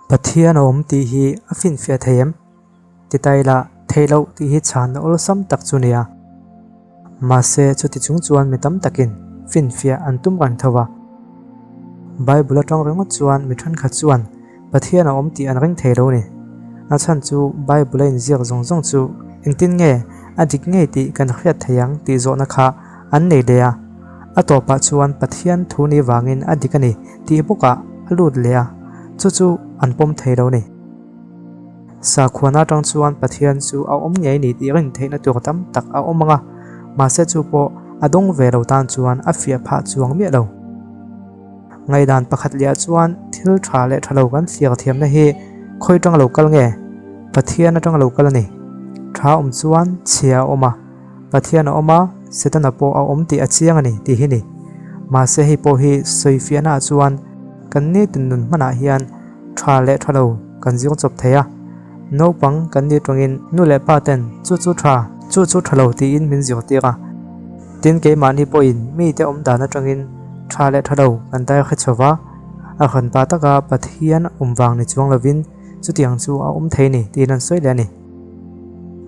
Pathian a awm tih hi a finfiah thei em? Ti ta ila, theih loh tih hi chhanna awlsam tak chu nia. Mahse, chuti chung chuan mi tam takin finfiah an tum reng tho a. Bible atang ringawt chuan mi thenkhat chuan Pathian a awm tih an ring thei lo ni. A chhan chu Bible a inziak zawng zawng chu engtin nge a dik ngei tih kan hriat thei ang tih zawhna kha an nei leh a. A tawpah chuan Pathian thu ni vangin a dik a ni tih bawkah a lut leh a, chu chu an pawm thei lo ni. Sakhuana atang chuan Pathian chu a awm ngei ni tih rin theihna tur tam tak a awm ang a, mahse chu pawh a dawng ve lo tan chuan a fiah phah chuang miah lo. Ngaihdan pakhat leh ah chuan thil tha leh tha lo kan thliar thiamna hi khawi tang lo kal nge? Pathian atang lo kal a ni. Tha awm chuan chhia a awm a, Pathian a awm a, Setana pawh a awm tih a chiang a ni tih hi ni. Mahse hei pawh hi sawifiahna ah chuan kan nitin nun hmanah hian tha leh tha lo kan zir chawp thei a. Naupang kan ni tawngin nu leh pa ten chu chu tha, chu chu tha lo tiin min zirtir a. Tin keimahni pawhin mite awm dan atangin tha leh tha lo kan dai hre chho va, a hran pa taka Pathian awm vang ni chuang lovin chutiang chu a awm thei ni tiin an sawi leh a ni.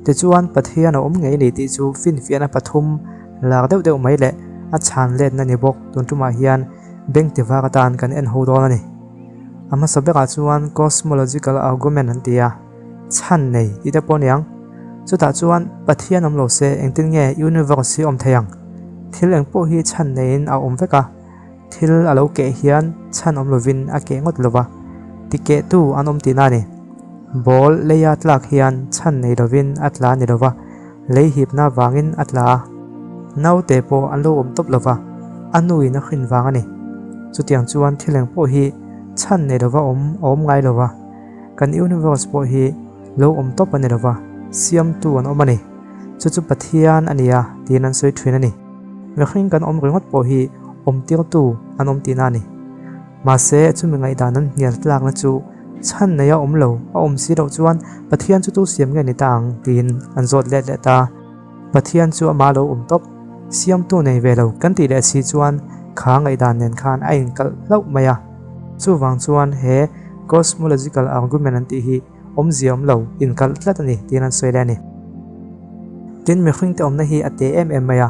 Tichuan Pathian a awm ngei ni tih chu finfiahna pathum lar deuh deuh mai leh a chhan letna ni bawk tun tumah hian beng ti vak atan kan en ho dawn a ni. A hmasa berah chuan cosmological argument an ti a. Chhan nei tih te pawh aniang. Chutah chuan Pathian awm lo se engtin nge universe hi awm thei ang? Thil eng pawh hi chhan neiin a awm vek a, thil a lo keh hian chhan awm lovin a keh ngawt lo va, ti kehtu an awm tihna a ni. Ball leia tlak hian chhan nei lovin a tla ni lo va, lei hipna vangin a tla a. Naute pawh an lo awm tawp lo va, a nuin a hrin vang a ni. Chutiang chuan thil eng pawh hi chhan nei lova awm a awm ngai lo va. Kan universe pawh hi lo awm tawp a ni lova, siamtu an awm a ni. Chu chu Pathian a nia tiin an sawi thin a ni. Mihring kan awm ringawt pawh hi awmtirtu an awm tihna a ni. Mahse, chumi ngaihdan an hnial tlakna chu chhan neia awm lo a awm si loh chuan Pathian chu tu siam nge ni ta ang tiin an zawt let leh ta. Pathian chu amah lo awm tawp, siamtu nei ve lo kan tih leh si chuan kha ngaihdan nen khan a inkalh hlauh mai a. Chuvang chuan he cosmological argument an tih hi awmzia awm lo, inkalh tlat a ni tiin an sawi leh a ni. Tin, mihringte awmna hi a te em em mai a,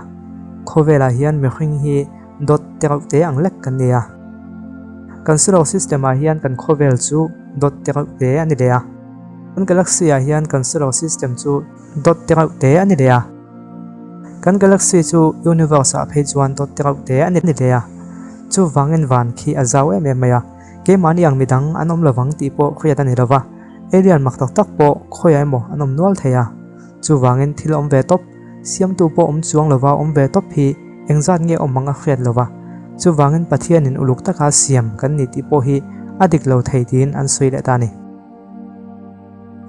khawvelah hian mihring hi dawt tereuh te ang lek kan ni a. Kan solar system ah hian kan khawvel chu dawt tereuh te a ni leh a. Kan galaxy ah hian kan solar system chu dawt tereuh te a ni leh a. Kan galaxy chu universe ah phei chuan dawt tereuh te a ni leh a. Chuvangin van khi a zau em em mai a, keimahni ang midang an awm lovang tih pawh hriat a ni lova, alien mak tak tak pawh khawiah emaw an awm nual thei a. Chuvangin thil awm ve tawp, siamtu pawh awm chuang lova awm ve tawp hi engzat nge awm ang a hriat lova. Chuvangin Pathianin uluk taka siam kan ni tih pawh hi a dik lo thei tiin an sawi leh ta a ni.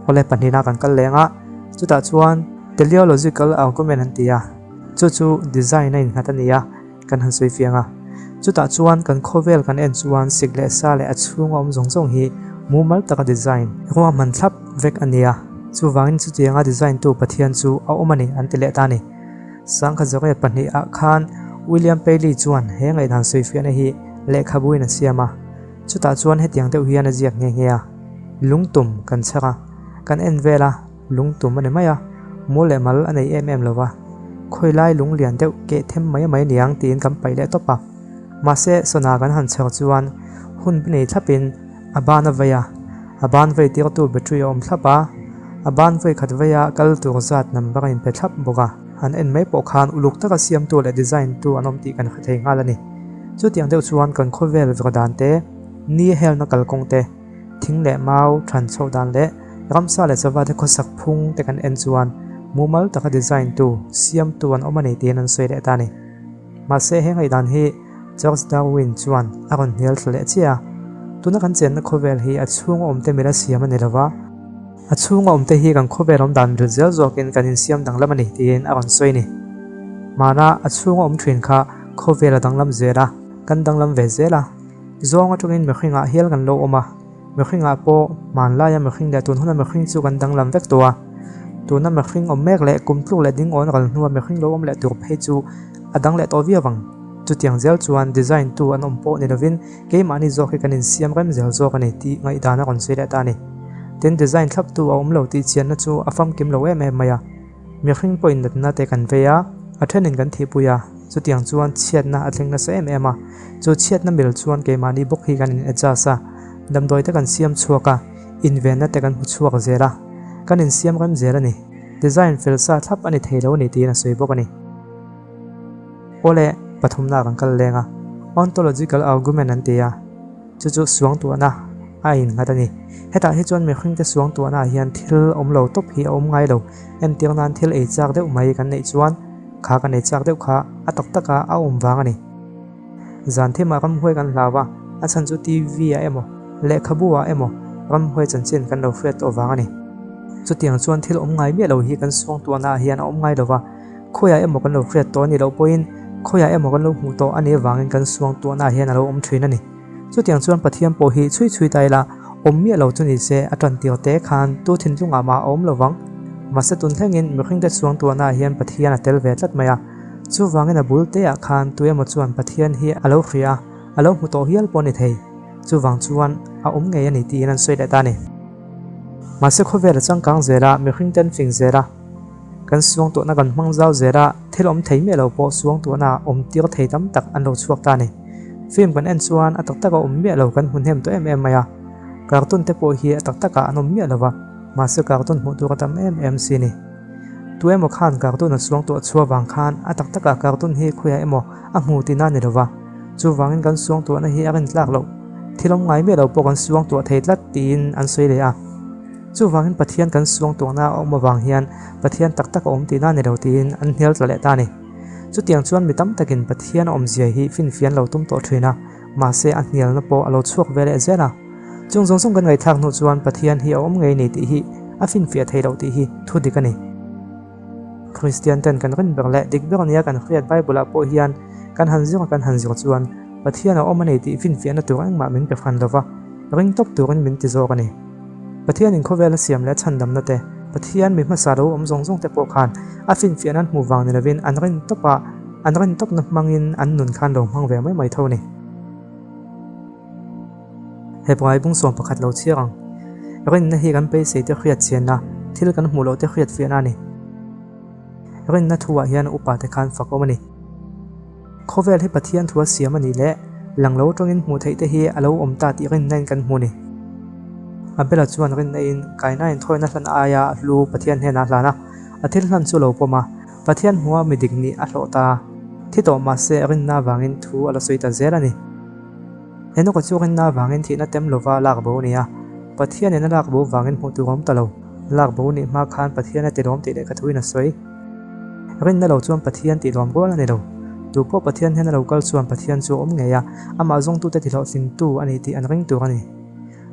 Awle pahnihna kan kal leng a, chutah chuan teleological argument an ti a, chu chu design a innghat a ni a. Kan han sawi fiang a, chutah chuan kan khawvel kan en chuan sik leh sa leh a chhunga awm zawng zawng hi mumal taka design ruahman thlap vek a ni a, chuvangin chutianga design tu Pathian chu a awm a ni an ti leh ta a ni. Sangkhat Zawriat pahnih ah khan William Paley chuan he ngaihdan sawi fiahna hi lehkhabuin a siam a, chutah chuan hetiang deuh hian a ziak nghe nghe a, Lungtum kan chhar a, kan en vel a, Lungtum a ni mai a, mu leh mal a nei em em lo va, khawi lai lung lian deuh keh them mai mai niang tiin kan paih leh tawp a. Mahse, Sona kan han chher chuan hun bi nei thlapin a ban a vei a, a ban vei tirtu battery a awm thlap a, a ban vawi khat veia kal tur zat number a inpe thlap bawk a. Han en mai pawh khan uluk taka siamtu leh design tu an awm tih kan hre thei nghal a ni. Chutiang deuh chuan kan khawvel vir dan te, ni helna kalkawng te, Thing leh mau than chhoh dan leh ramsa leh sava te khawsak phung te kan en chuan mumal taka design tu, siamtu an awm a ni tiin an sawi leh ta a ni. Mahse he ngaihdan hi Charles Darwin chuan a rawn hnial thla leh chiah a, tuna kan chenna khawvel hi a chhunga awmte mila siam a ni lova, a chhunga awmte hi kan khawvel awm dan mil zel zawkin kan insiam danglam a ni tiin a rawn sawi a ni. Hmana a chhunga awm thin kha khawvel a danglam zel a, kan danglam ve zel a. Zawng atangin mihringah hial kan lo awm a, mihringah pawh hmanlaia mihring leh tun huna mihring chu kan danglam vek tawh a. Tuna mihring awm mek leh kum tluk leh ding awn ral hnua mihring lo awm leh tur phei chu a dang leh tawh viau ang. Chutiang zel chuan design tu an awm pawh ni lovin keimahni zawk hi kan insiam rem zel zawk a ni tih ngaihdan a rawn sawi leh ta a ni. Tin, design thlaptu a awm lo tih chianna chu a famkim lo em em mai a. Mihring pawhin natna te kan vei a, a thenin kan thihpui a, chutiang chuan chhiatna a thleng nasa em em a. Chu chhiatna mil chuan keimahni bawk hi kan in adjust a, damdawi te kan siam chhuak a, invenna te kan hmu chhuak zel a, kan insiam rem zel a ni. Design fel sa thlap a ni thei lo a ni tiin a sawi bawk a ni. Awle, pathumna kan kal leng a, ontological argument an ti a, chu chu suangtuahna a innghat a ni. Hetah hi chuan mihringte suangtuahnaah hian thil awm lo tawp hi a awm ngai lo. Entir nan thil ei chak deuh mai kan neih chuan kha kan ei chak deuh kha a tak taka a awm vang a ni. Zan thimah ramhuai kan hlau a, a chhan chu TV ah emaw, lehkhabu ah emaw ramhuai chanchin kan lo hriat tawh vang a ni. Chutiang chuan thil awm ngai miah lo hi kan suangtuahnaah hian a awm ngai lo va, Khawiah emaw kan lo hriat tawh a nih loh pawhin khawiah emaw kan lo hmuh tawh a nih avangin kan suangtuahnaah hian a lo awm thin a ni. Chutiang chuan Pathian pawh hi chhui chhui ta ila, awm miah lo chu ni se a tan tir te khan tu thinlungah mah a awm lo vang. Mahse tun thlengin mihringte suangtuahnaah hian Pathian a tel ve tlat mai a. Chuvangin a bul teah khan tu emaw chuan Pathian hi a lo hria a, a lo hmu tawh hial pawh a ni thei. Chuvang chuan a awm ngei a ni tiin an sawi leh ta a ni. Mahse khawvel a changkang zel a, mihringte an fing zel a. Kan suangtuahna kan hmang zau zel a, thil awm thei miah lo pawh suangtuahna awm tir thei tam tak an lo chhuak ta a ni. Film kan en chuan a tak taka awm miah lo kan hmu hnem tawh em em mai a, cartoon te pawh hi a tak takah an awm miah lo va, mahse cartoon hmuh tur a tam em em si a ni. Tu emaw khan cartoon a suangtuah chhuah vang khan a tak takah cartoon hi khawiah emaw a hmu tihna a ni lo va, chuvangin kan suangtuahna hi a rintlak loh. Thil awm ngai miah lo pawh kan suangtuah thei tlat tiin an sawi leh a. Chuvangin Pathian kan suangtuahna a awm avang hian Pathian tak tak a awm tihna a ni lo tiin an hnial tla leh ta a ni. Chutiang chuan mi tam takin Pathian a awmzia hi finfian lo tum tawh thin a, mahse a hnialna pawh a lo chhuak ve leh zel a. Chung zawng zawng kan ngaihthlak hnu chuan Pathian hi a awm ngei ni tih hi a finfiah thei loh tih hi thu dik a ni. Kristian ten kan rin ber leh dik ber nia kan hriat Bible ah pawh hian kan han zir a kan han zir chuan Pathian a awm a ni tih finfiahna tur engmah min pe hran lova, ring tawp turin min ti zawk a ni. Pathianin khawvela siam leh chhandamna te, Pathian mi hmasa lo awm zawng zawng te pawh khan a finfiahna an hmuh vang ni lovin an rin tawp a, an rin tawpna hmangin an nun khan lo hmang ve mai mai tho a ni. Hebrai bungsawm pakhat lo chhiar ang. Rinna hi kan beisei te hriat chianna, thil kan hmuh loh te hriat fiahna a ni. Rinna thu ah hian upa te khan fak awm a ni. Khawvel hi Pathian thu a siam a nih leh lang lo atangin hmuh theih te hi a lo awm ta tih rinna in kan hmu a ni. Abela chuan rinna in kaina inthawina hlan aia hlu Pathian hnenah a hlan a, a thil hlan chu a lo pawm a, Pathian hmua mi dik nih a hlawh ta. Thi tawh mahse rinna avangin thu a la sawi ta zel a ni. Enoka chu rinna avangin thihna tem lova lak bo a ni a, Pathianin a lak bo vangin hmuh tur a awm ta lo. Lak bo nih hma khan Pathian a tilawm tih lehkha thuin a sawi. Rinna lo chuan Pathian tih lawm rual a ni lo. Tu pawh Pathian hian a lo kal chuan Pathian chu a awm ngei a, amah zawngtute tihlawhtlingtu a ni tih an ring tur a ni.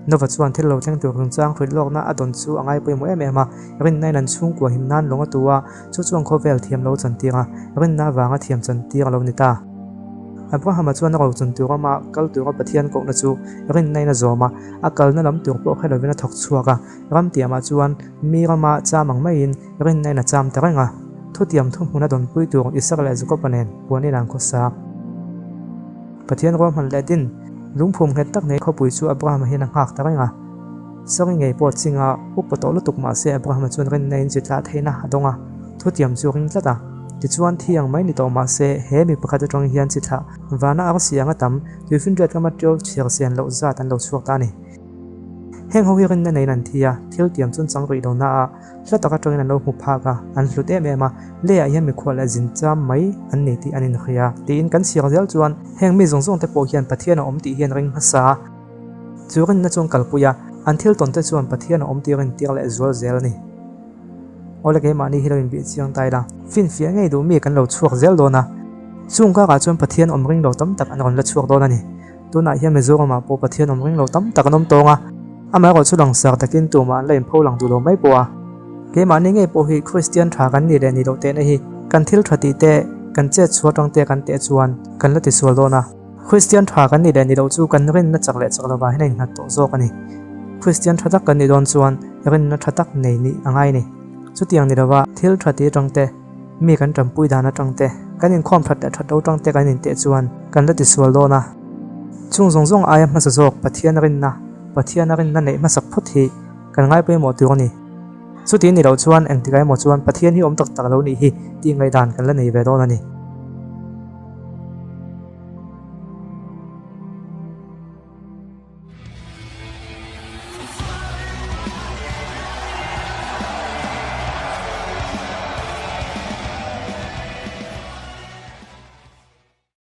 Nova chuan thil lo thleng tur chungchang hrilh lawkna a dawn chu a ngai pawimawh em em a, rinna-in an chhungkua him nan lawng a tu a, chu chuan khawvel thiam lo chantir a, rinna avanga thiam chantir a lo ni ta. Abrahama chuan a rochun tur ama kal tura Pathian kohna chu rinna-in a zawm a, a kalna lam tur pawh hre lovin a thawk chhuak a, ram tiamah chuan mi rama cham ang maiin Rinna-in a cham ta reng a, thutiam thuhmun a dawnpui tur Isaka leh Jakob-a nen puanin an khawsa. Pathian ruahman leh din lungphum nghet tak nei khawpui chu Abrahama hian a nghak ta reng a. Sari ngei pawh chinga upa tawh lutuk mah se Abrahama chuan rinna-in chi tlah theihna a dawng a, thutiam chu a ring tlat a. Tichuan thi ang mai ni tawh mah se he mi pakhat atang hian chi thlah vana arsi anga tam tuifinriat rama ṭiau chhiar sian loh zat an lo chhuak ta a ni. Heng ho hi rinna neiin an thi a, thil tiam chun chang rih lohna a Hla tak atangin an lo hmu phak a, an hlut em em a, leiah hian mikhual leh zin cham mai an ni tih an inhria tiin kan chhiar zel chuan heng mi zawng zawng te pawh hian Pathian a awm tih hi an ring hmasa a, chu rinna chuan kalpui a, an thil tawn te chuan Pathian a awm tih rin tir leh zual zel a ni. Awle keimahni hi lo inbih chiang ta ila, finfiah ngei duh mi kan lo chhuak zel dawn a, chung karah chuan Pathian awm ring lo tam tak an rawn la chhuak dawn a ni. Tunah hian Mizoramah pawh Pathian awm ring lo tam tak an awm tawng a, amaherawh chu langsar takin tumah an la inpho lang duh lo mai pawh a. Keimahni ngei pawh hi Kristian tha kan nih leh nih loh tehna hi kan thil tha tih te, kan chet chhuah atang te kan teh chuan kan la tisual dawn a. Kristian tha kan nih leh nih loh chu kan rinna chak leh chak lovah hian a innghat tawh zawk a ni. Kristian tha tak kan nih dawn chuan rinna tha tak nei nih a ngai a ni. Chutiang ni lova thil tha tih atang te. Mi kan tanpui dan atang te, kan inkhawm that leh that lo tang te kan inteh chuan kan la tisual dawn a. Chung zawng zawng aia hmasa zawk Pathian rinna, Pathiana rinna neih hmasak phawt hi kan ngai pawimawh tur a ni. Chuti ni loh chuan engtikah emaw chuan Pathian hi awm tak tak lo nih hi tih ngaihdan kan la nei ve dawn a ni.